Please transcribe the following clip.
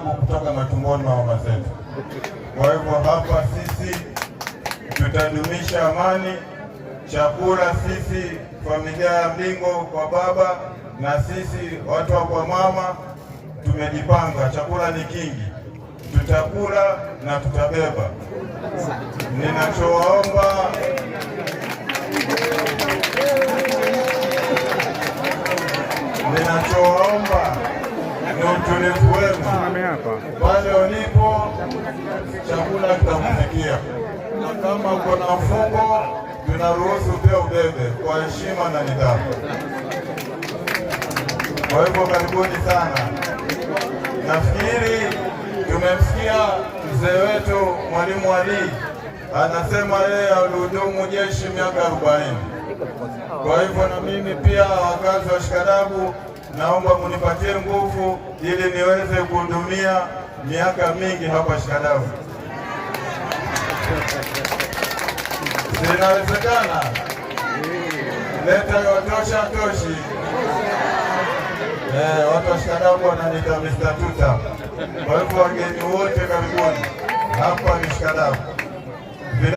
Kutoka matumboni mwa mama zetu. Kwa hivyo hapa sisi tutadumisha amani, chakula sisi familia ya Mlingo kwa baba na sisi watu wa kwa mama tumejipanga, chakula ni kingi, tutakula na tutabeba. Ninachowaomba ninachowaomba ni utulivu wenu pale ulipo, chakula kitakufikia, na kama uko na mfungo tunaruhusu pia ubebe kwa heshima na nidhamu. Kwa hivyo karibuni sana. Nafikiri tumemsikia mzee wetu Mwalimu Ali anasema yeye alihudumu jeshi miaka 40. Kwa hivyo na mimi pia wakazi wa Shikadabu naomba munipatie nguvu ili niweze kuhudumia miaka mingi hapa Shikadabu. Zinawezekana? Leta yotosha toshi. Watu wa Shikadabu wananiita Mr. Tuta. Kwa hivyo wageni wote karibuni, hapa ni Shikadabu.